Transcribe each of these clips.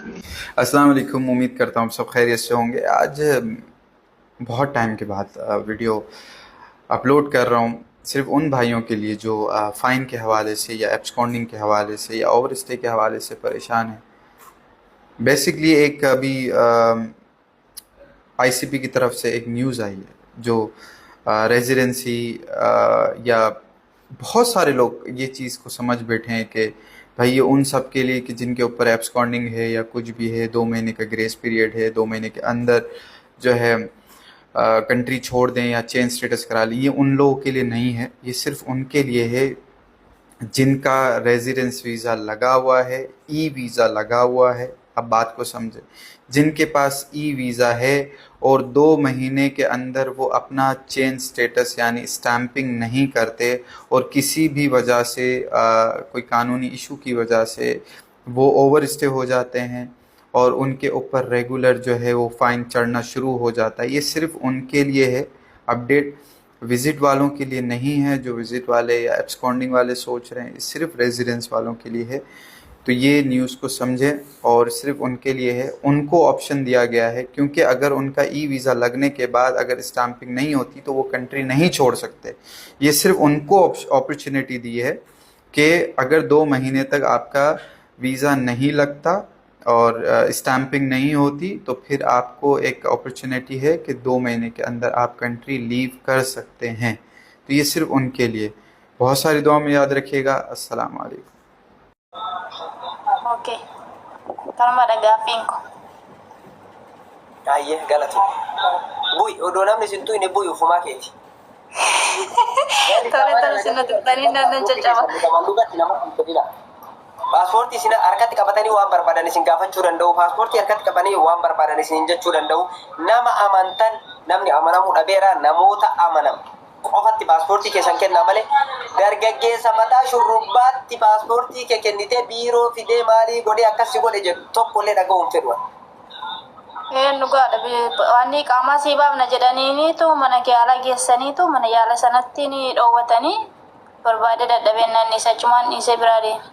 अस्सलाम वालेकुम। उम्मीद करता हूँ सब खैरियत से होंगे। आज बहुत टाइम के बाद वीडियो अपलोड कर रहा हूँ सिर्फ उन भाइयों के लिए जो फ़ाइन के हवाले से या एब्सकॉन्डिंग के हवाले से या ओवर स्टे के हवाले से परेशान हैं। बेसिकली एक अभी आईसीपी की तरफ से एक न्यूज़ आई है जो रेजिडेंसी या बहुत सारे लोग ये चीज़ को समझ बैठे हैं कि भाई ये उन सब के लिए कि जिनके ऊपर एब्सकॉन्डिंग है या कुछ भी है, 2 महीने का ग्रेस पीरियड है, 2 महीने के अंदर जो है कंट्री छोड़ दें या चेंज स्टेटस करा लें। ये उन लोगों के लिए नहीं है। ये सिर्फ उनके लिए है जिनका रेजिडेंस वीज़ा लगा हुआ है, ई वीज़ा लगा हुआ है। अब बात को समझें, जिनके पास ई वीज़ा है और 2 महीने के अंदर वो अपना चेंज स्टेटस यानी स्टैंपिंग नहीं करते और किसी भी वजह से कोई कानूनी इशू की वजह से वो ओवर स्टे हो जाते हैं और उनके ऊपर रेगुलर जो है वो फ़ाइन चढ़ना शुरू हो जाता है। ये सिर्फ उनके लिए है अपडेट, विज़िट वालों के लिए नहीं है। जो विज़िट वाले या एब्सकॉन्डिंग वाले सोच रहे हैं, सिर्फ रेजिडेंस वालों के लिए है। तो ये न्यूज़ को समझें और सिर्फ उनके लिए है। उनको ऑप्शन दिया गया है क्योंकि अगर उनका ई वीज़ा लगने के बाद अगर स्टैंपिंग नहीं होती तो वो कंट्री नहीं छोड़ सकते। ये सिर्फ उनको अपॉर्चुनिटी दी है कि अगर 2 महीने तक आपका वीज़ा नहीं लगता और स्टैंपिंग नहीं होती तो फिर आपको एक अपॉर्चुनिटी है कि 2 महीने के अंदर आप कंट्री लीव कर सकते हैं। तो ये सिर्फ उनके लिए। बहुत सारी दुआ में याद रखिएगा। अस्सलाम वालेकुम। Okay. Kanumadha gaaffiin koo. Ayyee, galatu. Bu'i, odoo namni sin tuyne bu'i, ufumaa keeti. Tole tole, sinna tuqxanii naannan caccaba. Dhugatti nama hin fedhina. Paaspoortii isin harkatti qabatanii waan barbaadan isin gaafachuu danda'u. Paaspoortii harkatti qabanii waan barbaadan isin jechuu danda'u. Nama amantan, namni amanamuu dhabeera, namoota amanam qofatti paaspoortii keessan kennaa malee dargaggeessa mataa shurrubbaatti paaspoortii kee kennitee biiroo fidee maalii godhee akkas si godhe jedhu tokkollee dhaga'uu hin fedhu. Een, dhugaadha. Waan qaamaa sii baafna jedhaniinitu mana yaala geessaniitu mana yaala sanatti ni dhoowwatanii barbaade dadhabeen namni achumaan dhiisee biraa deema.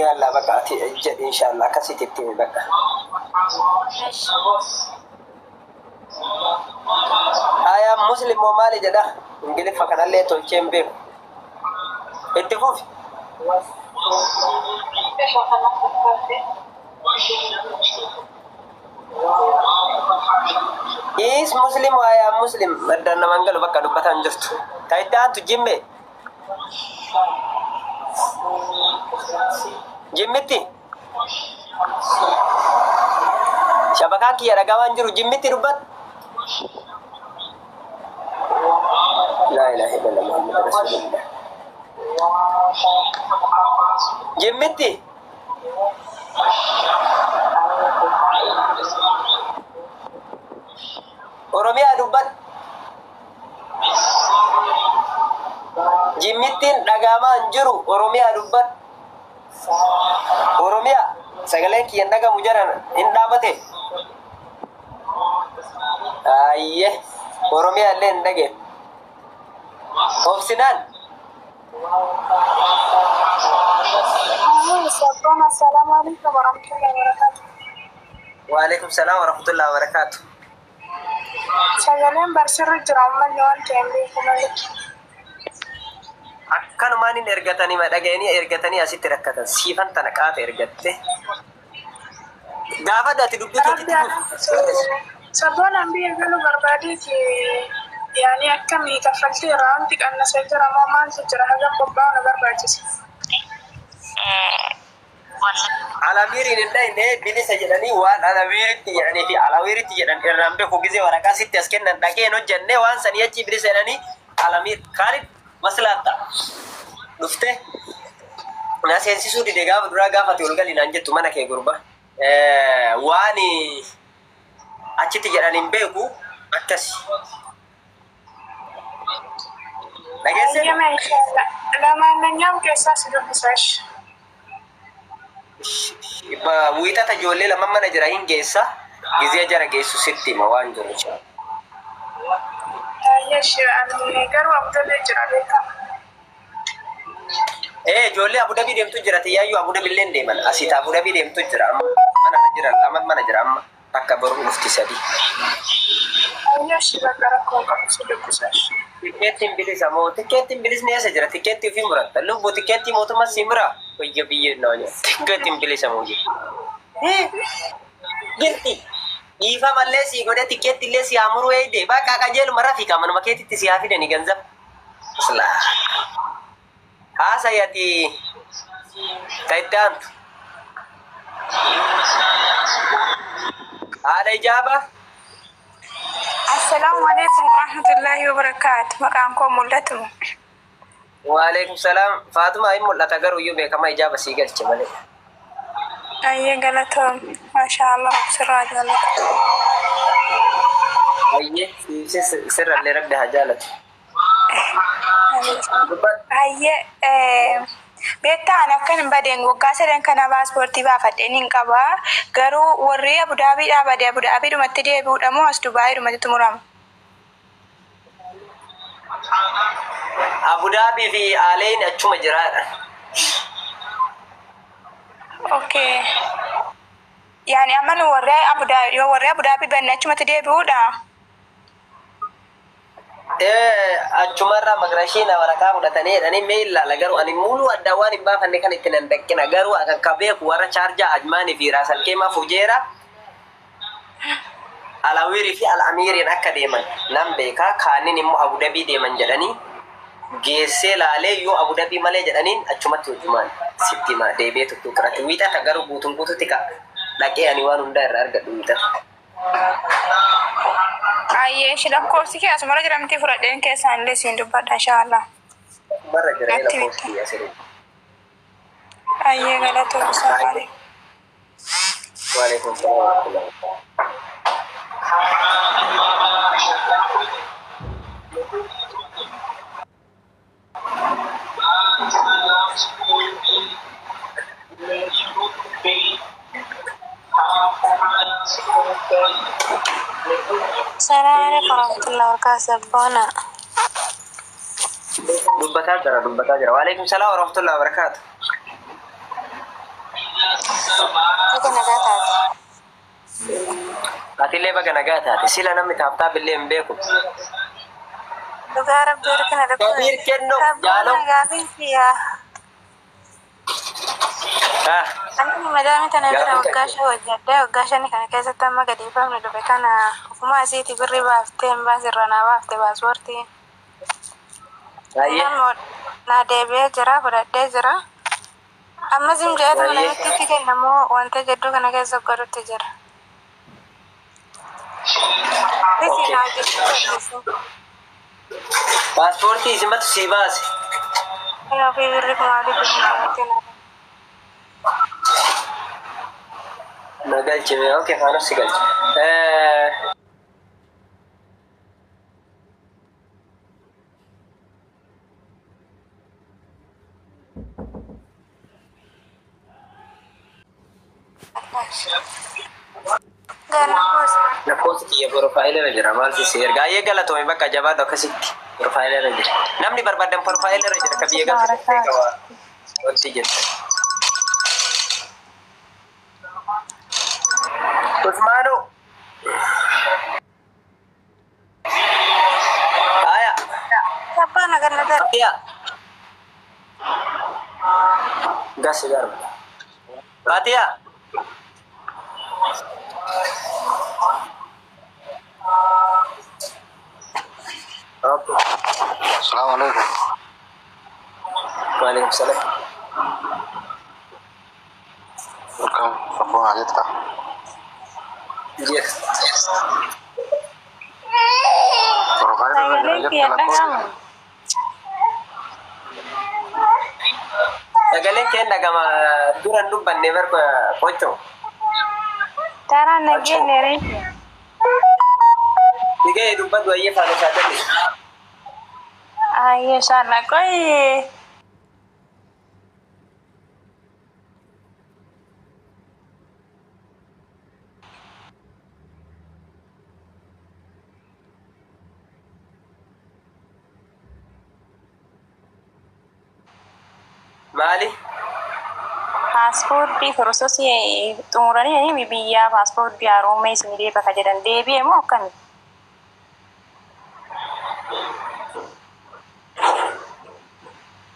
Yalla, bakka ati jedhi, inshallah akkasitti itti himi bakka. Eesh. I am Muslim moo maali jedha? Ingiliffa kanallee tolchee hin beeku. Itti fufi. Is Muslim, I am Muslim. Maddaan namaan galu bakka dubbataan jirtu. Ta itti aantu jimme. Jimmitti. Shabakaan kiyya dhagamaan jiru, jimmitti dubbatu. Laa ilaaha illallah Muhammad Rasulullah. Jimmitti. Oromiyaa dubbadhu. Jimmittiin dhagahamaa hin jiru. Oromiyaa dubbadhu. Oromiyaa, sagaleen kiyya hin dhagamu jedhan, hin dhaabate. Ayyee, Oromiyaa illee hin dhageen. Obsinaan. Sabboon, assalaamu alaikum warahmatullahi wabarakatuh. Waalaikum salaam warahmatullahi wabarakatuh. Sagaleen barsirra jira ammallee, waan ta'e hin beeku malee. Akkanumaan hin ergatanii ma dhaga'anii ergatanii asitti rakkatan, siifan tana qaata ergatte. Gaafa ati dubbii Rabbi keetitti haa. Sabboon, biyya galuu barbaadeeti, yaani akkamii kaffaltii irraa wanti qannasee jira moo maaltu jira? Hagam bobba'u na barbaachisa? Alamiiriin hin dhayne, bilisa jedhanii waan alamiiritti jedhanii fi alawiiritti jedhan irraan beeku. Gizee waraqaa sitti as kennan dhaqee hin hojjenne, waan sanii achi bilisa jedhanii. Alamiir Kaalid maslaatta dhufte na seensisuu dide gaafa duraa. Gaafate ol gali naan jettu mana kee gurba waan achitti jedhan hin beeku, akkas dhageessee. Ayyama, inshallah. Lamaanyanyaam keessaa si dubbisa ishi. Wiixata ijoollee lama mana jira hin geessa, gizee jara geessu sitti hima waan jiru. Ayyee, ani garuu Abdullee jira beekama. Ijoollee Abu Dhabii deemtu jira. Tiyyaayyuu Abu Dhabii illee deeman. Asiit Abu Dhabii deemtu jira amma. Mana jira lama mana jira amma. Takka boru dhufti sadi. Ayyashi bakka rakkoo qabu si dubbisash. Tikkeettiin bilisa moo tikkeettiin bilisni eessa jira? Tikkeettii ofii muratta. Lubbu tikkeettii mootummaa si mura. Wayya biyya naanya. Tikkeettiin bilisa moo jedhu. Girti. Dhiifamallee sii godhe tikkeetti illee si haa muruu eeyde. Bakka qajeeluma rafiqa manuma keetitti si haa fidani ganzab. Islaa. Haasayati ta itti aantu. Haadha ijaaba. Assalaamu alaikum warahmatullahi wabarakaatu. Maqaan koo mul'atu. Waalaikum salaam. Faatuma hin mul'ata garuu iyyuu beekama ijaaba sii galche malee. Ayyee galatoom. Maashaa Allah sirraa jaalata. Ayyee sirrallee rabbi haa jaalatu. Ayyee beektaa ani akkan hin badeen waggaa sadan kana paaspoortii baafadheen hin qaba. Garuu warri Abudaabiidhaa bade Abudaabiidhumatti deebi'uudha moo as Dubaayiidhumatti xumurama? Abu Dhaabii fi Aleen achuma jiraadha. Okay. Yaani amma nu warri Abudaabii yoo warri Abudaabii banne achumatti deebi'uudha? Achumarraa magrashiina waraqaa fudhatanii jedhanii mee ilaala garuu ani muluu addaa waan hin baafanne kan itti nan daqqina garuu akka beeku warra chaarjaa Ajmaanii fi Raasalkeemaa Fujeera Alawiirii fi Alamiiriin akka deeman nan beekaa kaannin immoo Abudabii deeman jedhanii geessee laalee yoo Abudabii malee jedhaniin achumatti hojumaan sitti hima deebi'ee tokko irratti wiixata garuu guutuun guututti ka dhaqee ani waan hundaa irraa argadhu wiixata. Ayyee ishi lakkoofsi kee asumarra jiramti fudhadheen keessaan illee siin dubbadha inshaallah. Barra jira Natti lakkoofsi bitta. asirra. Ayyee galatoom salaam. Waalaikum salaam wa rahmatullahi. Assalamu alaikum warahmatullahi wabarakatuh. Sabboona. Dubbataa jira dubbataa jira. Waalaikum salaam wa rahmatullahi wa barakaatu. Baga nagaa taate. Atillee baga nagaa taate sila namni taaptaap illee hin beeku. Dhugaa rabbi harkina Kabiir kennu Sabboona jaaloo. gaafiin siyaa. Ah, Ani madaami tana bira Gaafii waggaa takka. shan hojjedhee waggaa shani kana keessatti amma gadi ifamne dhufe kana ofuma asiiti birri baaftee hin baasirra naa baafte paaspoortii. Ayyee. Nama naa deebi'ee jira fudhadhee jira. Ammas hin jedhatu Ayyee. namitti kennamoo wanta jidduu kana keessa godhutti jira. Isin Okay. naa hojjechuu dandeessu. Paaspoortii isimatu sii baase. Ofii birri kumaa dhibba namitti naa. Na galche mee okay faanos si galche. Ganna Lakkoofsi kiyya piroofaayilii irra jira maal si erga ayyee galatoome bakka jabaatu akkasitti piroofaayilii irra jira. Namni barbaadan piroofaayilii irra jira ka biyya galche qaba wanti jette. Usmaanoo. Aya. Sabboona ganna darbe. Fatiha. Gas garba. Fatiha. Okay. Assalamu alaikum. Waalaikum salam. Welcome. Sabboona jirta. Yes. Piroofaayilii irra jira Sagaleen jette kiyya lakkoofsi. dhaga'amu. Sagaleen kee dhagama duran dubbanne bar qocho. Taraan nageenya ree. Digee dubbadhu ayyee faana isaa Ayyee inshallah qoy Maali? Paaspoortii processii xumuranii biyyaa paaspoortii haaromee isin deeba ka jedhan deebi'e moo akkami?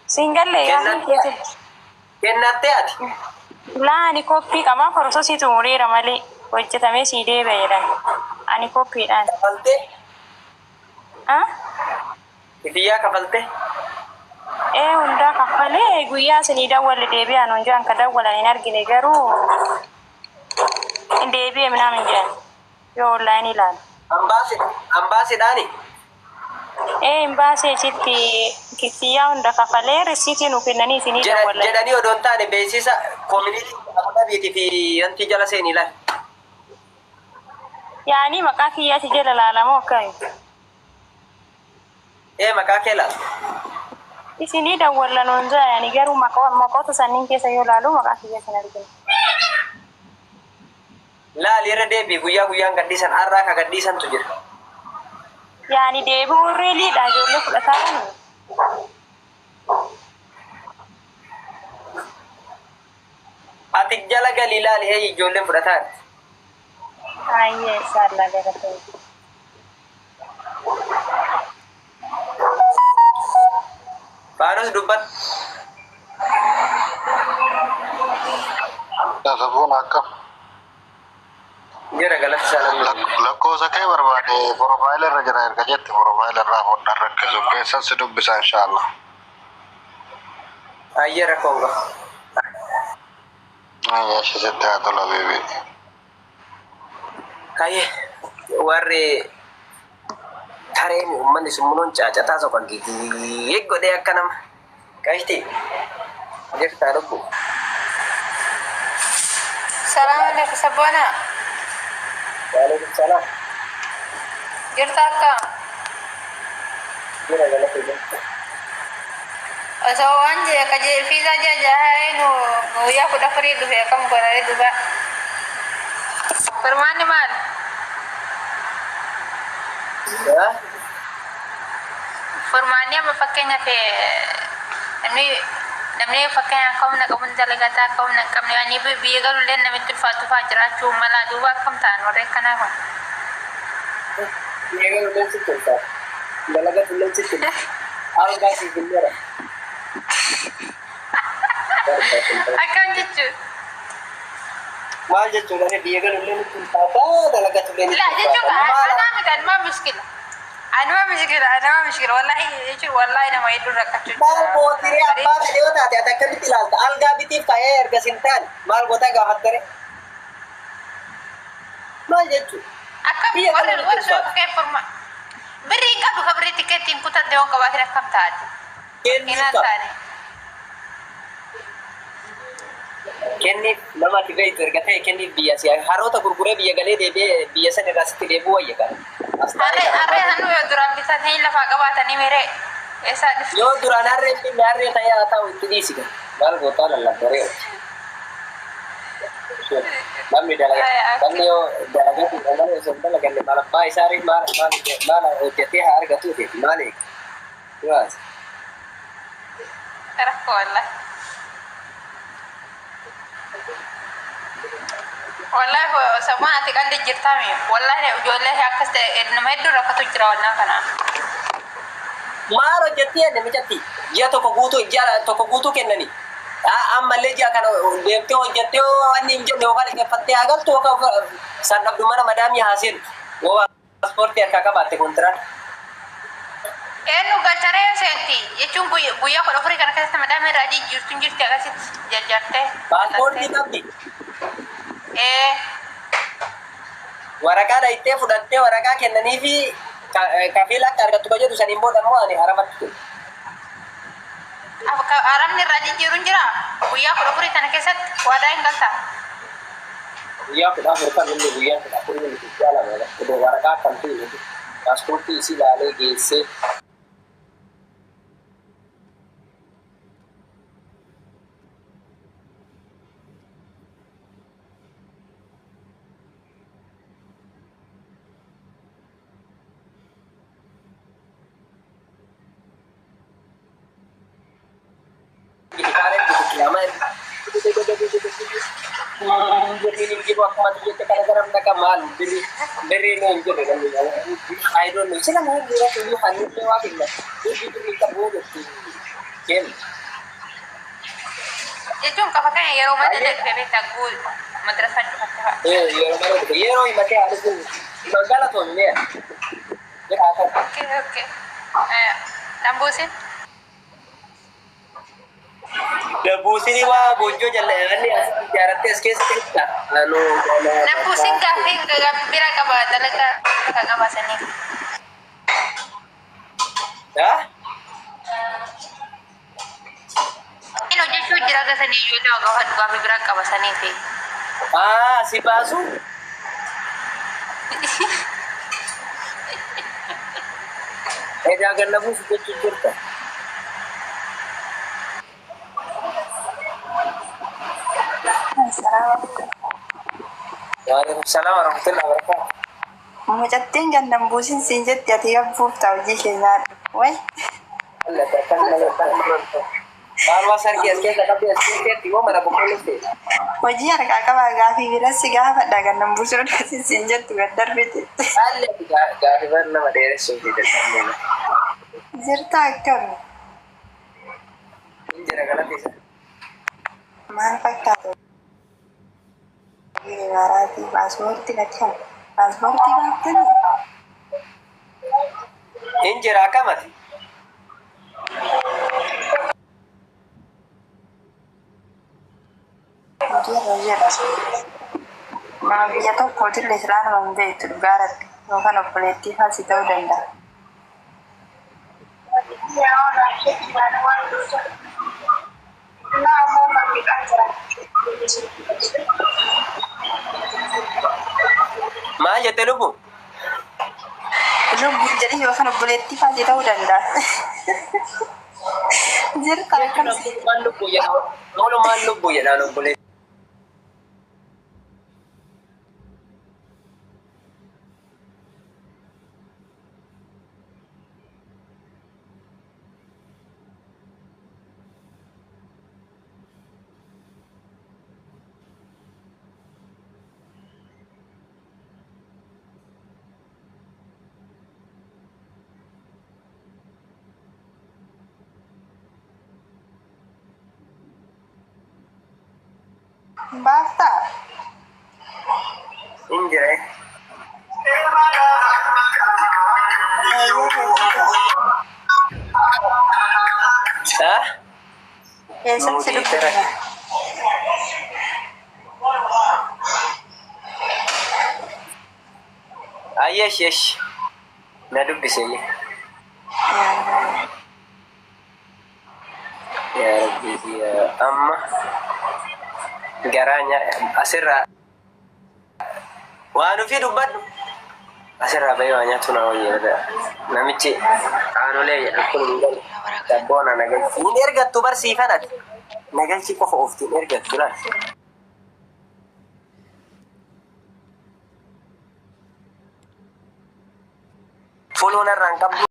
Siin galle yaadni keessatti. Kennattee ati? Laa ani koppii qabaa processii xumureera malee hojjetamee sii deebi'e jedhan. Ani koppiidhaan. Kafaltee? Ah? Kifiyyaa kafaltee? Ee hundaa kaffalee guyyaa isinii dawwalle deebi'aa nuun jedhan ka dawwalan hin argine garuu hin deebi'e minaamin jedhan yoo onlaayinii ilaalu. Ambaasiidhaani? Ee hin baasee achitti kifiyyaa hunda kaffalee risiitii nu kennanii isinii dawwalan. Jedhanii odoo hin taane beeksisa community Abu Dhabiitii fi wanti jala seenii ilaali. Yaanii maqaa kiyyaati jala laalamoo akkami? Ee maqaa kee laala. Isinii dawwallan nuun jedhani garuu maqoota sanniin keessa yoo laalu maqaa kiyya sin argine. Laali irra deebi'i guyyaa guyyaan gadhiisan har'aa ka gadhiisantu jira. Yaani deebi'uun reeliidha ijoollee fudhataa kan. Ati jala galii laali ee ijoolleen fudhataa jirti. Ayyee inshallah galatoomi. Faanos dubbadhu. Safuun akkam? Jira galata isaa namni. Lakkoofsa kee barbaade profile irra jira erga jette profile irraa fudhan rakkisu keessan si dubbisa inshallah. Ayyee rakkoon qaba. Ayyaa sitti haa tola beebii. Kayyee warri tareen uummanni summunuun caacataa soqa giggee godhee akka nama. Qashti jirtaa lubbu. Salaam alaikum sabboona. Waalaikum salaam. Jirta akka? Jira galata jirta. Osoo waan jee ka jee fiizaa jee jaha nu guyyaa 14 dhufe akkam godhanii duba. Furmaanni maal? Furmaanni amma fakkeenyaaf namni fakkeenyaaf akka humna qabuun dalagataa akka humna hin qabne waan biyya galullee namitti ulfaatu fa'aa jiraachuu mala duuba akkam ta'an warreen kanaa kun. Biyya galullee sitti ulfaata. Dalagatullee sitti ulfaata. Algaa siif hin jira. Akkam jechuun? Maal jechuudha biyya galullee nutti ulfaata dalagatullee nutti La jechuun ulfaata. anaa miti anuma mushkila. Anuma mushkila anuma mushkila wallahi jechuun wallahi nama hedduu rakkachuu Maal gootiree abbaa fedhe yoo taate ati akkamitti ilaalta? Algaa bitiif ka'ee erga sin taane maal gootaa gaafattere? Maal jechuudha? Akkam Biyya warri galuu warri nutti ulfaata. kee furma. Birrii hin qabdu ka birrii tikeettiin kutatte yoo qabaatin akkam taate? Kenniif Hinaan qaba. taane. Kenniif nama ati beektu erga ta'e kenniif biyya si haroota gurguree biyya galee deebi'ee biyya san irraa sitti deebi'uu wayya kana. As taa'ee Harree kana harree sanuu yoo duraan bitatanii lafaa qabaatanii miree eessaa dhufte? Yoo duraan harree hin binne harree ta'ee haa ta'u itti dhiisi gala. Maal gootaa lallabbaree. Namni dalaga namni yoo dalagatu malee osoo hin dalaganne maal abbaa isaa maal maal maal hojjetee haa argatuuti maal eega. Waas. Rakkoo wallahi. Wallahi sabboon ati qalli jirtaami. Wallahi ijoollee akkas ta'e nama hedduu rakkatu jira wannaa kana. Maal hojjettee jenne micatti ji'a tokko guutuu ji'a tokko guutuu kennani. Ammallee ji'a kana deemtee hojjettee wanni hin jenne yookaan liqeeffattee haa galtu yookaan san dhabdu mana madaamii haa seentu. Yoo paaspoortii harkaa qabaatte kontiraata. Eenyu galcharee seenti jechuun guyyaa 14 kana keessatti madaamii irraa jijjiirtu hin jirti akkasitti jajjartee. Paaspoortii qabdi. Ee Waraqaa dhahittee fudhattee waraqaa kennanii fi kafiila akka argattu ka jedhu saniin booda immoo ani haramatti kennu. Arabni irraa jijjiiru hin jiraa guyyaa 14 kana keessatti waadaa hin galtaa. Guyyaa 14 kan inni guyyaa 14 inni guyyaa lama waraqaa kan ta'e paaspoortii isii ilaalee geessee. Nama birriin hin jiru akkuma ati jette kana garam dhaqa maal birri birriin hin jiru I don't know. Sila mau bilang iyyuu hannullee waa kenna. Birri birrii qabu jetti kenna. Jechuun qafa kana yeroo mana dhufe beektaa guu madrasaan cufatte fa'a. Yeroo mana dhufe yeroo himatee haadha sun magaala toonee jedha kan. Okay, okay. Dambuusin. Dabbuusinii waa goojjoo jala inni asitti ijaarrattee as keessa jirta. Dambuusin gaaffii gaaffii bira qaba dalagaa kan qabaasanii. Haa? Inni hojjechuu jira gasanii ijoollee gaafa gaaffii bira qabasanii fi. Aa si baasu? Egaa ganna buusu jechuu jirta. Waalaikum salaam warahmatullahi wabarakatuh. Mucattiin gannan buusin siin jetti ati gabbuufta hojii keenyaa way. Maal waa sargii as keessa qabdee as keessatti moo mana boqqolloo ta'e? Hojii harkaa qabaa gaafii biras si gaafadha gannan buusin odaasin siin jettu gad darbite. Haalli gaafii bar nama dheeressuuf jedhamee. Jirta akkami? Hin jira galata isa. Maal fakkaata? Imaaraatii paaspoortii natti himi. Paaspoortii baaftanii? Hin jira akkamati? Hojiirra jira. Nama biyya tokkootillee islaanuma hin beektu dhugaa rabbi yookaan obboleettii faasii ta'uu danda'a. Maal jette lubbu? Lubbuun jedhi yookaan obboleettii faasii ta'uu danda'a. Jirta akkam Maal lubbu jedha? Maal lubbu jedhaan obboleettii? Baaftaa? Hin jira. Haa? Eessatti si dubbifna? Ayyesh yesh. Na dubbise. Yaa Rabbi amma garaa asirraa waan ofii dubbadhu asirraa bahee waa nyaatu na wayya namichi aanolee jedhan kun hin galu dabboona nagalchi hin ergattu barsiifanati nagalchi qofa ofti hin ergattu laal. Fuuloo narraa hin qabdu.